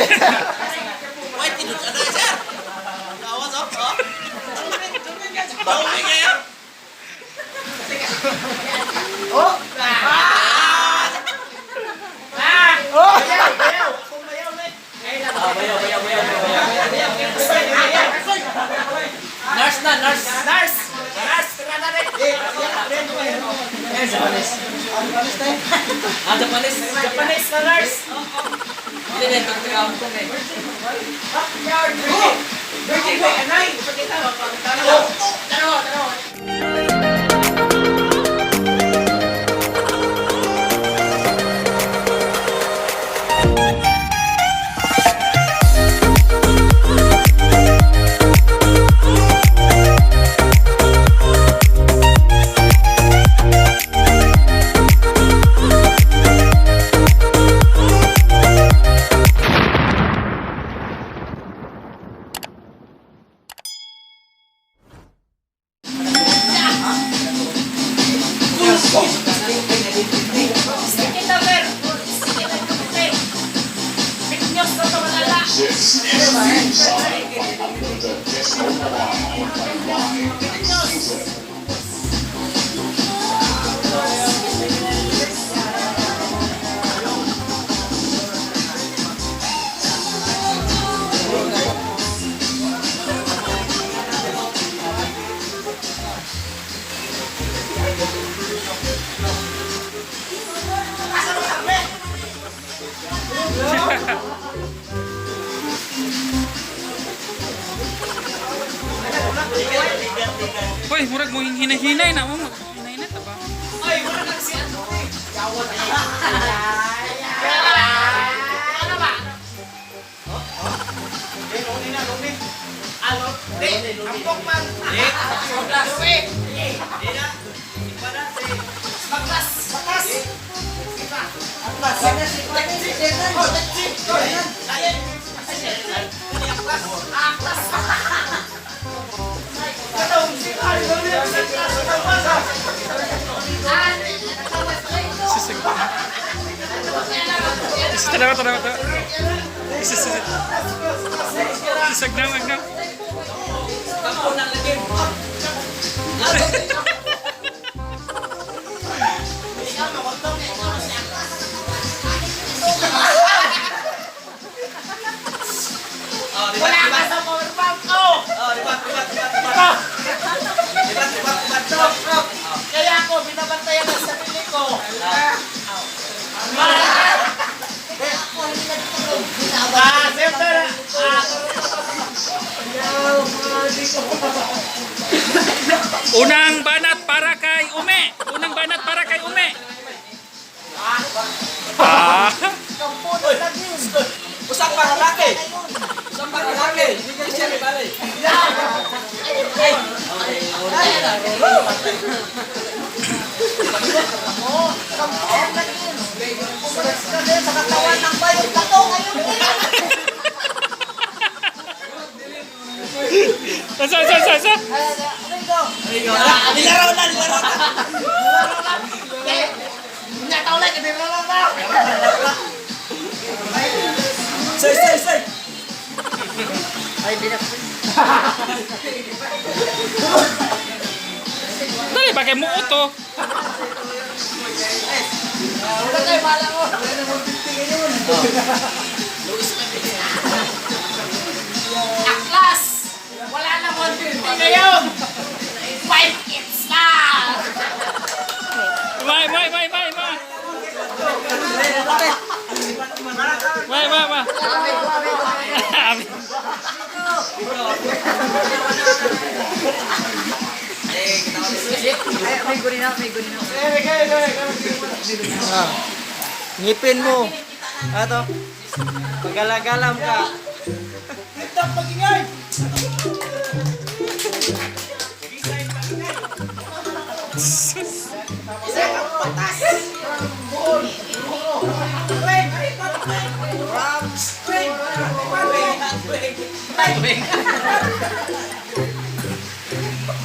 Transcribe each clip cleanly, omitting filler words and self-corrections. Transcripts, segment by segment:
Wait, tinod ka na, sir. Tawas, oh. Oh. Tubig kayo. Oh! Ah! Oh! Bayaw, bayaw. Akong bayaw, eh. Ah, bayaw, bayaw, bayaw, bayaw, bayaw. Nurse na, nurse. Nurse! Nurse! Tara na rin. Eh, Japanese. Ah, Japanese. Japanese na nurse. Hindi na, ito Hong Kong eh. This is the Inside by Another Decimal One on Live Exclusive. Hoy, murag mo hinahinay na mo. Hinahinay ta ba? Ay, wala lang si ano eh. Ano? Di, ampok man. Di, baklas. Di na. Iba na si Baklas. Baklas. Oh, Aklas. Sisig. Sisig, tanawa, tanawa, tanawa. Sisig, sisig. Sisig, agnaw, agnaw. Kampo ng lagim. Wala ka sa power bank ko! Oh, ribat, ribat, ribat, ribat. Ribat, ribat, ribat, ribat. Kaya ako, binabantayan ang sarili ko. Ah, siyempre. Ah, Unang banat para kay Ume. Unang banat para kay Ume. Ah. Usang pangalaki. Usang pangalaki. Hindi siya may balay. sa katawan ng bayot na to, ngayon din. Asa, asa, asa, asa. Amigo. Nilaro na, nilaro na. Nya tao lang, nilaro na. Say, say, say. Ay, di na. Dali ba kay muot to? Wala tayo, bala mo. Aklas! Wala na 150 ngayon! 5 hits na! May, may, may, may, may. May, may, may. Abi. Ngipin mo. Ato. Pagalagalam ka.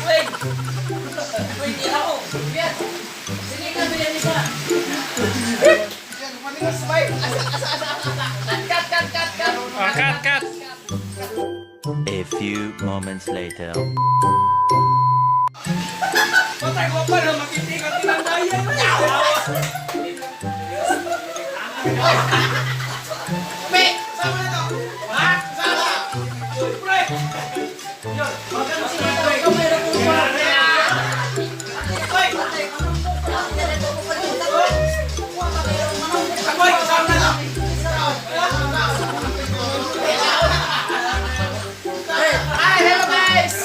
Wait. Wait, ilaw. Cut, cut, cut, cut. few moments later. Patay ko pa na makiti ka tinandayan. Hi, hello guys!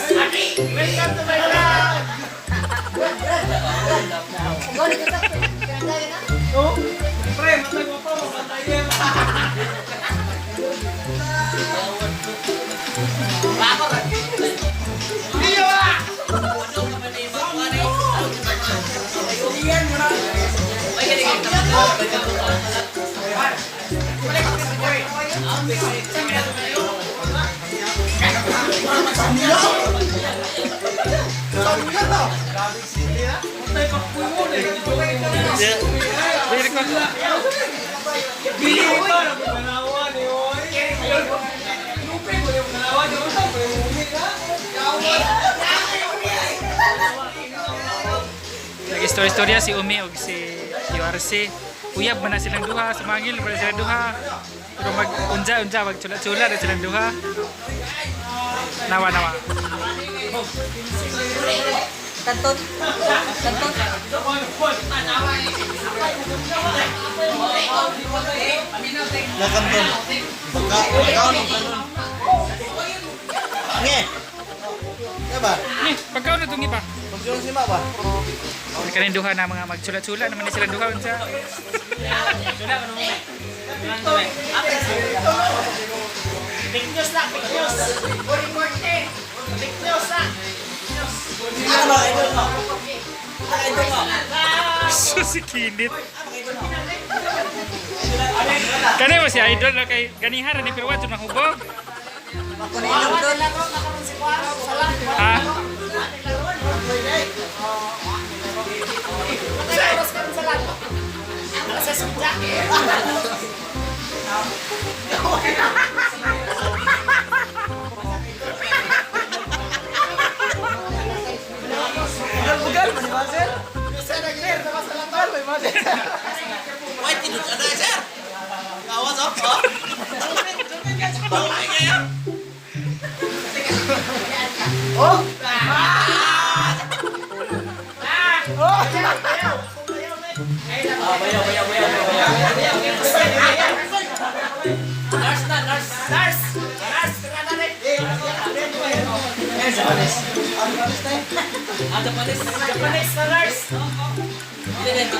Welcome to my vlog! Pre, matay ko pa, mapatayin. Dili ko. Bili ba? Nagpanawan eh, oy. Lupe ko yung panawan. Yung usap ko yung umi na. Nag-istorya-istorya si Umi og si URC. Uyab man na silang duha, sumangil man na silang duha. Pero mag unja-unja, mag chula-chula na silang duha. Nawa nawa. Kanton. Kanton. Nakanton. Baka, baka ano kanon. Nge. Diba? Ni, pagkaon na itong iba. Pagsulong si Maba. Kanin duha na mga magchula-chula naman na silang duha unsa. Fake news na, fake news. Fake news na. Ano ba? Idol mo. Ah, idol mo. Sus, si Kinit. Kani mo si Idol na kay ganihan ra ni pero wa jud mahubog. Makunilog doon. Ha? Bugal mo ni Maser? Sir, sir, nakasalatan mo ni Maser. Wait, tinod ka na, sir. Kawas off, oh. Tubig kayo. Nurse na, nurse. Nurse! Nurse, tara na rin. Japanese. Ah, Japanese. Japanese na nurse. Hindi na, ito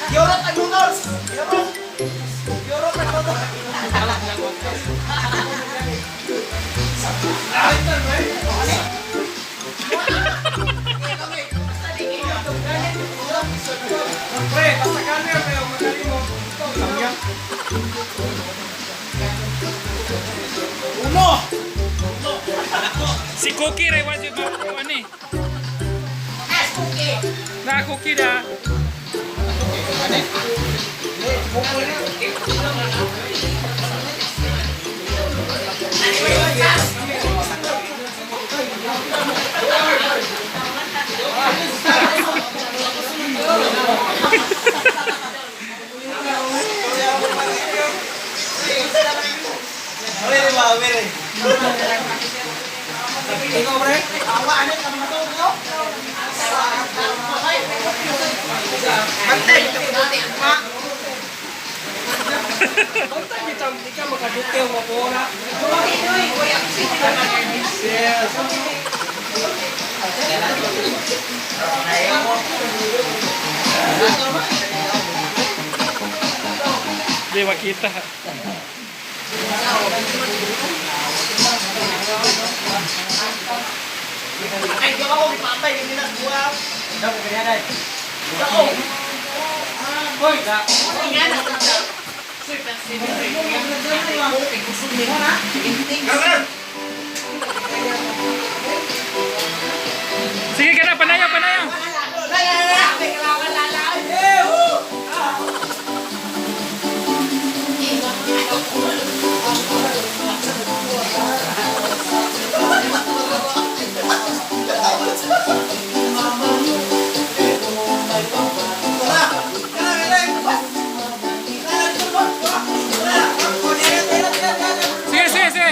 Yorot ang noodles. Yorot. Yorot ang noodles. Pre, basta camera pero magaling mo. Samya. Uno. Si Cookie ray wa jud ma ano eh. Na Cookie da. Wait, ba, wait. Ikaw, pre? Awa, ano ka mga to, no? Bantay, ito ko dati. Ma. Bantay, bitang, di ka makaduti ang mapura. Yes. Di makita. Ay, di ako ipatay hindi na buwa. Daw ko kanya dai. Daw. Hoy, da. Sige ka na, panayaw, panayaw. Sige, sige, sige.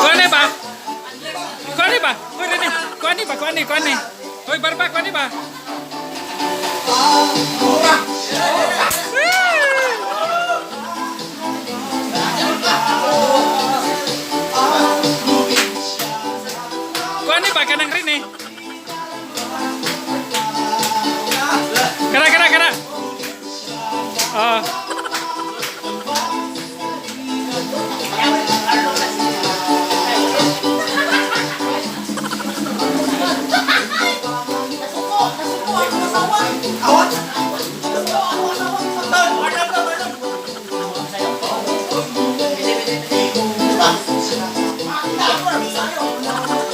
Kuan ba? Kuan ba? Hoy, Rene. Kuan ba? Kuan, kuan. Hoy, barba, kuan ba? Kuan ba kanang Rene? Kara, kara, kara. Ah.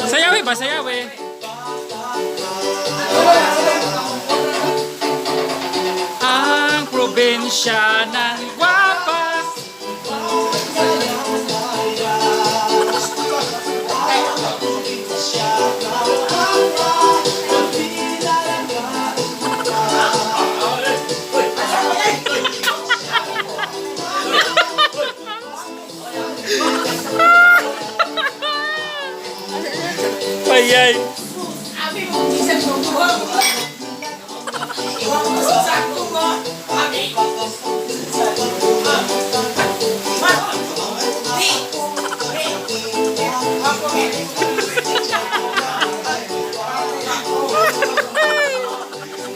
Sayaw eh ba? Sayaw eh. Ang probinsya ng Guapas. Payay.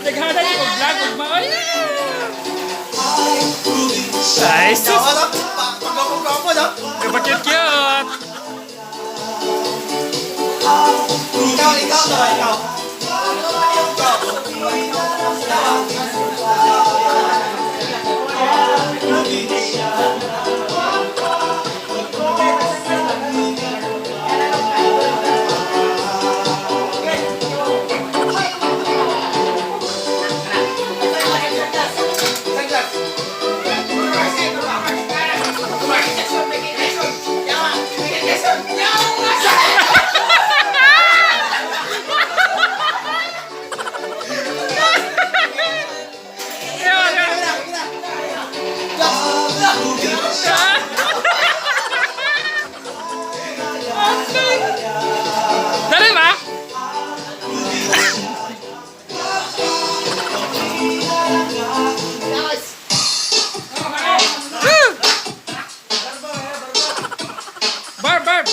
Naghana niyo og vlog ug maoy. Ay, sus. Pagkapo-kapo na. Cute cute. Ikaw, ikaw, ikaw, ikaw. Yawa, yawa. Dali ba? Woo! Barb, Barb!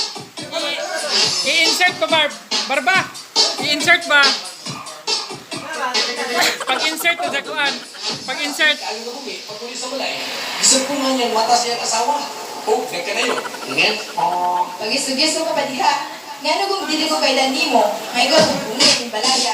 I-insert ba, Barb? Barba! I-insert ba? Pag-insert na dakuan. Pag-insert. Pagkuli sa balay, gisang ko nga niyang mata siyang asawa. Oh, nagkanayo. Ingat. Pag-isugiso ka pa diha. Nga kung dili ko kailan nimo, may god kung balaya. Balaya.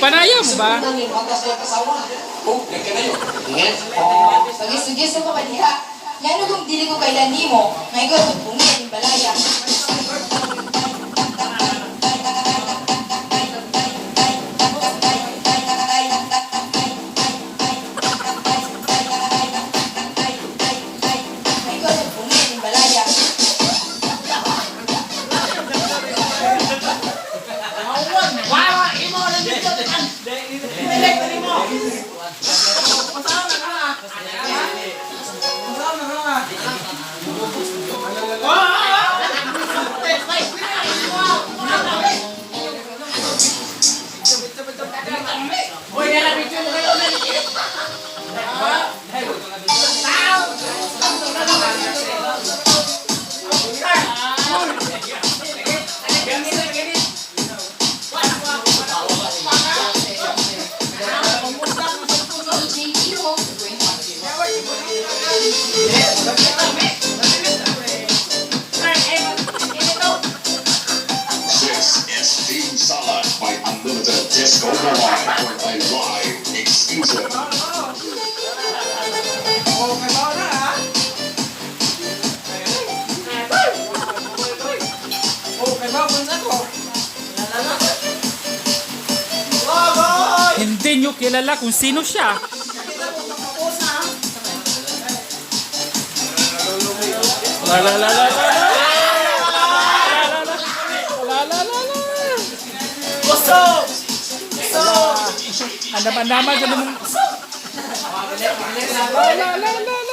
Panaya mo ba? Pagisugiso ka pa diha. Ngano kung dili ko kailan nimo, maigo kog bungit ning balaya. Maigo kog bungit ning balaya. DJ Timo, going on. This is Team Salad by Unlimited Disco Mobile by Live Exclusive. Hindi nyo kilala kung sino siya. La la la la la la. La la la la. Gusto! Andam-andama dyan mong... La la la la la.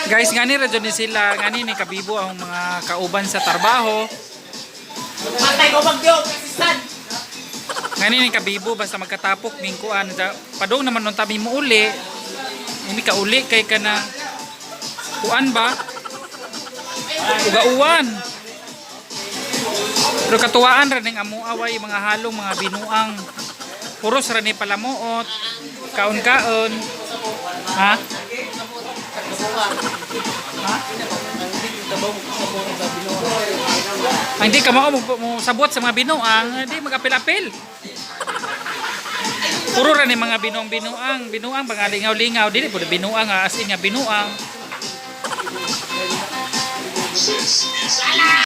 Guys, ngani ra jud ni sila, ngani ni kabibo ang mga kauban sa trabaho. Patay ko magdiog, assistant! Ngani ni kabibo basta magkatapok mingkuan padong naman nung tabi mo uli. Hindi ka uli kay ka na kuan ba? Ugauan. Pero katuwaan ra ning amo away mga halong mga binuang. Puros ra ni palamuot, kaon-kaon. Ha? Ha? Ang di ka mao mo sabot sa mga binuang, di magapil-apil. Puro ra ni mga binuang-binuang, binuang mga lingaw-lingaw, dili pud binuang ah, as in nga binuang. This is